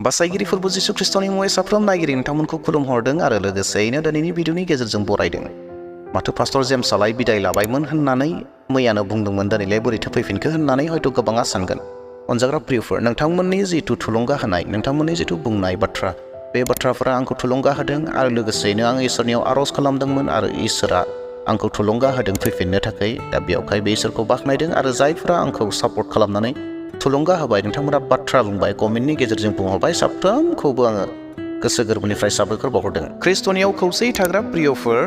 बासायगिरि फोरबो जिसु ख्रिस्टनि मुङै साफ्रोम नायगिरि नोंथांमोनखौ खुलुमहरदों आरो लोगोसेयैनो दिनैनि भिडिअनि गेजेरजों बरायदों। माथो पास्टर जेम्सआलाय बिदाय लाबायमोन होननानै मैयानो बुंदोंमोन दिनैलाय बोरैथो फैफिनखो होननानै हयथ' गोबाङा सानगोन। अनजाग्रा प्रियफोर, नोंथांमोननि जिथु थुलुंगा होनाय, नोंथांमोननि जिथु बुंनाय बाथ्रा, बे बाथ्राफोरा आंखौ थुलुंगा होदों आरो लोगोसेयैनो आं इसोरनियाव आर'ज खालामदोंमोन आरो इसोरा आंखौ थुलुंगा होदों फैफिननो थाखाय। दा बेयावहाय बे इसोरखौ बाख्नायदों आरो जायफोरा आंखौ सापर्ट खालामनानै थुलुंगा होबाय, नोंथांमोना बाथ्रा बुंबाय, कमेन्टनि गेजेरजों बुंहरबाय, साफ्रोमखौबो आङो गोसो गोरबोनिफ्राय साबायखर बावहरदों। ख्रिस्टनियाव खौसेयै थाग्रा प्रियफोर,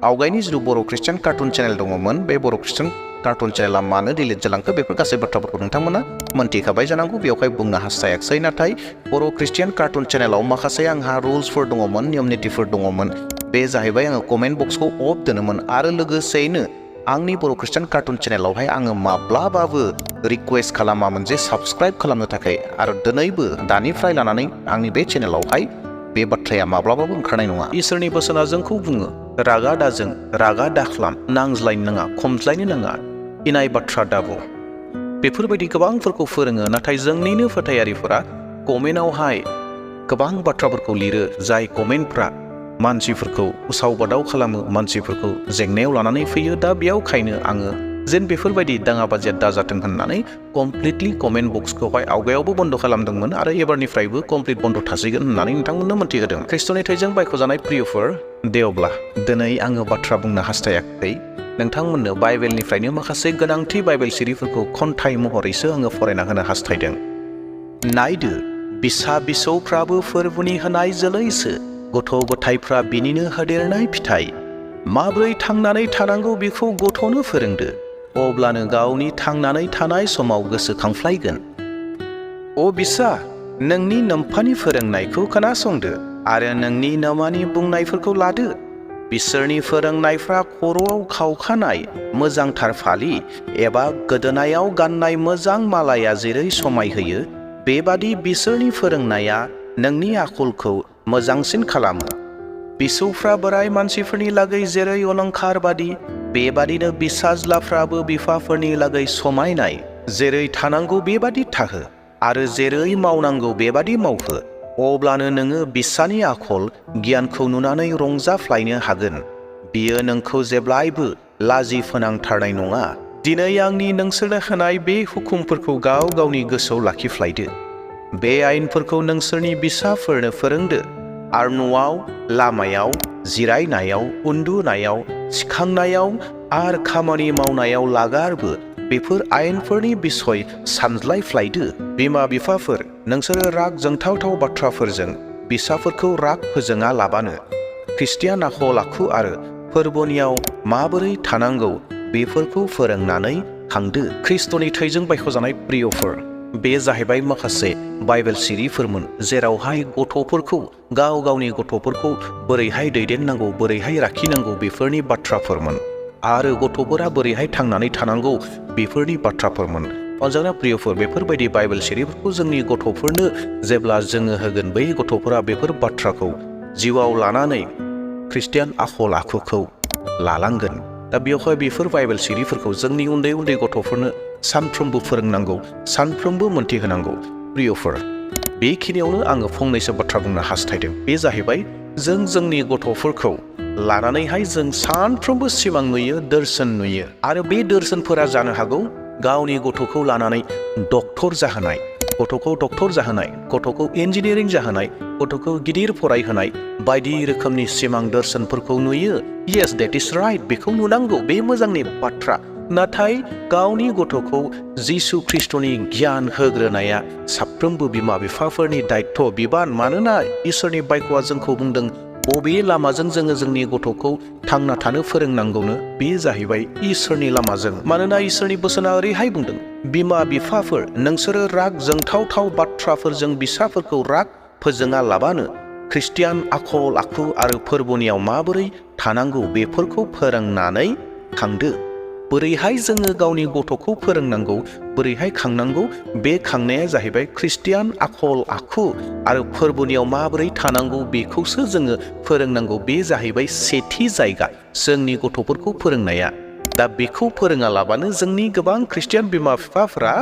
आवगायनि जिथु बर' ख्रिस्टियान कार्टुन चेनेल दङमोन, बे बर' ख्रिस्टियान कार्टुन चेनेला मानो डिलिट जालांखो बेफोर गासै बाथ्राफोरखौ नोंथांमोना मोनथिखाबाय जानांगौ, बेवहाय बुंनो हास्थायाखिसै। नाथाय बर' ख्रिस्टियान कार्टुन चेनेलाव माखासे आंहा रुल्सफोर दङमोन, नियम नितिफोर दङमोन। बे जाहैबाय आङो कमेन्ट बक्सखौ अफ दोनोमोन आरो लोगोसेयैनो आंनि बर' ख्रिस्टियान कार्टुन चेनेलावहाय आङो माब्लाबाबो रिक्वेस्ट खालामामोन जे साबस्क्राइब खालामनो थाखाय, आरो दिनैबो दानिफ्राय लानानै आंनि बे चेनेलावहाय बे बाथ्राया माब्लाबाबो ओंखारनाय नङा। इसोरनि बोसोना जोंखौ बुङो, रागा दाजों, रागा दाख्लाम, नांज्लायनो नाङा, खमज्लायनो नाङा, इनाय बाथ्रा दाबुं, बेफोरबायदि गोबांफोरखौ फोरोङो। नाथाय जोंनिनो फोथायारिफोरा कमेन्टआवहाय गोबां बाथ्राफोरखौ लिरो, जाय कमेन्टफ्रा मानसिफोरखौ उसाव बादाव खालामो, मानसिफोरखौ जेंनायाव लानानै फैयो। दा बेयावखायनो आङो जेन बेफोरबायदि दाङाबाजिया दाजाथों होननानै कमप्लिटलि कमेन्ट बक्सखौहाय आवगायावबो बन्द खालामदोंमोन आरो एबारनिफ्रायबो कमप्लिट बन्द थासिगोन होननानै नोंथांमोननो मोनथिहोदों। ख्रिस्टनि थैजों बायख'जानाय प्रियफोर, दे अब्ला दिनै आङो बाथ्रा बुंनो हास्थायाखै, नोंथांमोननो बाइबेलनिफ्रायनो माखासे गोनांथि बाइबेल सिरिफोरखौ खन्थाइ महरैसो आङो फरायना होनो हास्थायदों। नायदो, बिसा बिसौफ्राबो फोरबुनि होनाय जोलैसो, गथ' गथायफ्रा बिनिनो होदेरनाय फिथाइ। माब्रै थांनानै थानांगौ बेखौ गथ'नो फोरोंदो, अब्लानो गावनि थांनानै थानाय समाव गोसोखांफ्लायगोन। अ बिसा, नोंनि नोम्फानि फोरोंनायखौ खोनासंदो आरो नोंनि नोमानि बुंनायफोरखौ लादो। बिसोरनि फोरोंनायफ्रा खर'आव खावखानाय मोजांथार फालि एबा गोदोनायाव गाननाय मोजां मालाया जेरै समायहोयो, बेबादि बिसोरनि फोरोंनाया नोंनि आखलखौ मोजांसिन खालामो। बिसौफ्रा बोराय मानसिफोरनि लागै जेरै अलंखार बादि, बेबादिनो बिसाज्लाफ्राबो बिफाफोरनि लागै समायनाय। जेरै थानांगौ बेबादि थाहो आरो जेरै मावनांगौ बेबादि मावहो, अब्लानो नोङो बिसानि आखल गियानखौ नुनानै रंजाफ्लायनो हागोन। बियो नोंखौ जेब्लायबो लाजि फोनांथारनाय नङा। दिनै आंनि नोंसोरनो होनाय बे हुकुमफोरखौ गाव गावनि गोसोआव लाखिफ्लायदो। बे आयेनफोरखौ नोंसोरनि बिसाफोरनो फोरोंदो आरो न'आव, लामायाव, जिरायनायाव, उन्दुनायाव, सिखांनायाव आरो खामानि मावनायाव लागारबो बेफोर आयेनफोरनि बिसय सानज्लायफ्लायदो। बिमा बिफाफोर, नोंसोरो राग जोंथावथाव बाथ्राफोरजों बिसाफोरखौ राग फोजोङा लाबानो ख्रिस्टियान आखल आखु आरो फोरबोनियाव माबोरै थानांगौ बेफोरखौ फोरोंनानै खांदो। ख्रिस्टनि थैजों बायख'जानाय प्रियफोर, बे जाहैबाय माखासे बाइबेल सिरिफोरमोन जेरावहाय गथ'फोरखौ, गाव गावनि गथ'फोरखौ बोरैहाय दैदेननांगौ, बोरैहाय लाखिनांगौ बेफोरनि बाथ्राफोरमोन आरो गथ'फोरा बोरैहाय थांनानै थानांगौ बेफोरनि बाथ्राफोरमोन। अनजाग्रा प्रियफोर, बेफोरबायदि बाइबेल सिरिफोरखौ जोंनि गथ'फोरनो जेब्ला जोङो होगोन, बै गथ'फोरा बेफोर बाथ्राखौ जिउआव लानानै ख्रिस्टियान आखल आखुखौ लालांगोन। दा बेवहाय बेफोर बाइबेल सिरिफोरखौ जोंनि उन्दै उन्दै गथ'फोरनो सानफ्रोमबो फोरोंनांगौ, सानफ्रोमबो मोनथिहोनांगौ। प्रियफोर, बेखिनियावनो आङो फंनैसो बाथ्रा बुंनो हास्थायदों। बे जाहैबाय जों जोंनि गथ'फोरखौ लानानैहाय जों सानफ्रोमबो सिमां नुयो, दर्शन नुयो, आरो बे दर्शनफोरा जानो हागौ गावनि गथ'खौ लानानै डक्टर जाहोनाय, गथ'खौ डक्टर जाहोनाय, गथ'खौ इन्जिनियारिं जाहोनाय, गथ'खौ गिदिर फरायहोनाय, बायदि रोखोमनि सिमां दर्शनफोरखौ नुयो। येस, देट इज राइट, बेखौ नुनांगौ, बे मोजांनि बाथ्रा। नाथाय गावनि गथ'खौ जिसु ख्रिस्टनि गियान होग्रोनाया साफ्रोमबो बिमा बिफाफोरनि दायित्व, बिबान। मानोना इसोरनि बायख'आ जोंखौ बुंदों बबे लामाजों जोङो जोंनि गथ'खौ थांना थानो फोरोंनांगौनो, बे जाहैबाय इसोरनि लामाजों। मानोना इसोरनि बोसोना ओरैहाय बुंदों, बिमा बिफाफोर, नोंसोरो राग जोंथावथाव बाथ्राफोरजों बिसाफोरखौ राग फोजोङा लाबानो ख्रिस्टियान आखल आखु आरो फोरबोनियाव माबोरै थानांगौ बेफोरखौ फोरोंनानै खांदो। बोरैहाय जोङो गावनि गथ'खौ फोरोंनांगौ, बोरैहाय खांनांगौ, बे खांनाया जाहैबाय ख्रिस्टियान आखल आखु आरो फोरबोनियाव माबोरै थानांगौ बेखौसो जोङो फोरोंनांगौ। बे जाहैबाय सेथि जायगा जोंनि गथ'फोरखौ फोरोंनाया। दा बेखौ फोरोङालाबानो जोंनि गोबां ख्रिस्टियान बिमा बिफाफोरा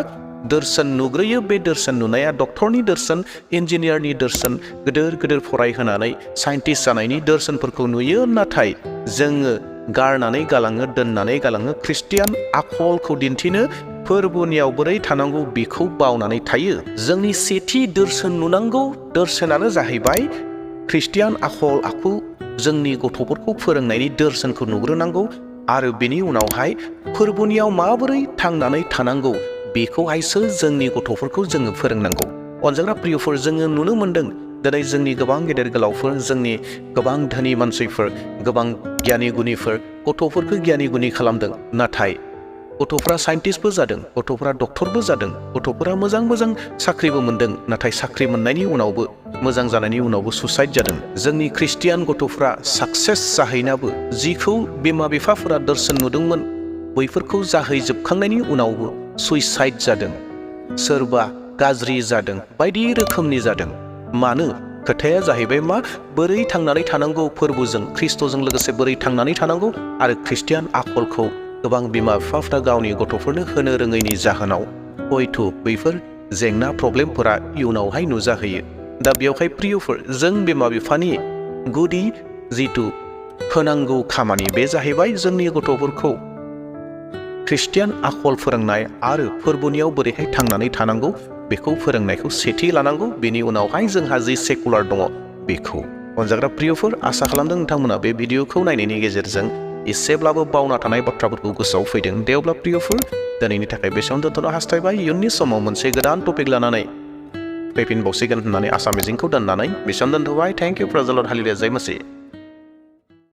दोरसोन नुग्रोयो। बे दोरसोन नुनाया डक्टरनि दोरसोन, इन्जिनियारनि दोरसोन, गिदिर गिदिर फरायहोनानै साइन्टिस्ट जानायनि दोरसोनफोरखौ नुयो। नाथाय जोङो गारनानै गालाङो, दोननानै गालाङो ख्रिस्टियान आखलखौ दिन्थिनो, फोरबोनियाव बोरै थानांगौ बेखौ बावनानै थायो। जोंनि सेथि दोरसोन नुनांगौ दोरसोनानो जाहैबाय ख्रिस्टियान आखल आखु जोंनि गथ'फोरखौ फोरोंनायनि दोरसोनखौ नुग्रोनांगौ आरो बेनि उनावहाय फोरबोनियाव माबोरै थांनानै थानांगौ बेखौहायसो जोंनि गथ'फोरखौ जोङो फोरोंनांगौ। अनजाग्रा प्रियफोर, जोङो नुनो मोनदों दिनै जोंनि गोबां गेदेर गोलावफोर, जोंनि गोबां धोनि मानसिफोर, गोबां गियानि गुनिफोर गथ'फोरखौ गियानि गुनि खालामदों। नाथाय गथ'फ्रा साइन्टिस्टबो जादों, गथ'फ्रा डक्टरबो जादों, गथ'फोरा मोजां मोजां साख्रिबो मोनदों। नाथाय साख्रि मोननायनि उनावबो, मोजां जानायनि उनावबो सुसाइड जादों। जोंनि ख्रिस्टियान गथ'फ्रा साक्सेस जाहैनाबो जिखौ बिमा बिफाफोरा दोरसोन नुदोंमोन बैफोरखौ जाहैजोबखांनायनि उनावबो सुइसाइड जादों, सोरबा गाज्रि जादों, बायदि रोखोमनि जादों। मानो? खोथाया जाहैबाय मा? बोरै थांनानै थानांगौ फोरबोजों, ख्रिस्ट'जों लोगोसे बोरै थांनानै थानांगौ आरो ख्रिस्टियान आखलखौ गोबां बिमा बिफाफ्रा गावनि गथ'फोरनो होनो रोङैनि जाहोनाव हयथ' बैफोर जेंना प्रब्लेमफोरा इयुनावहाय नुजाहैयो। दा बेवहाय प्रियफोर, जों बिमा बिफानि गुदि जिथु होनांगौ खामानि बे जाहैबाय जोंनि गथ'फोरखौ ख्रिस्टियान आखल फोरोंनाय आरो फोरबोनियाव बोरैहाय थांनानै थानांगौ बेखौ फोरोंनायखौ सेथि लानांगौ। बेनि उनावहाय जोंहा जि सेकुलार दङ बेखौ। अनजाग्रा प्रियफोर, आसा खालामदों नोंथांमोना बे भिडिअखौ नायनायनि गेजेरजों एसेब्लाबो बावना थानाय बाथ्राफोरखौ गोसोआव फैदों। दे अब्ला प्रियफोर, दिनैनि थाखाय बेसेयावनो दोनथ'नो हास्थायबाय। इयुननि समाव मोनसे गोदान टपिक लानानै फैफिनबावसिगोन होननानै आसा मिजिंखौ दोननानै बेसेयावनो दोनथ'बाय। थेंक इउ, प्रेज द लर्ड, हालेलुया, जय मसीह।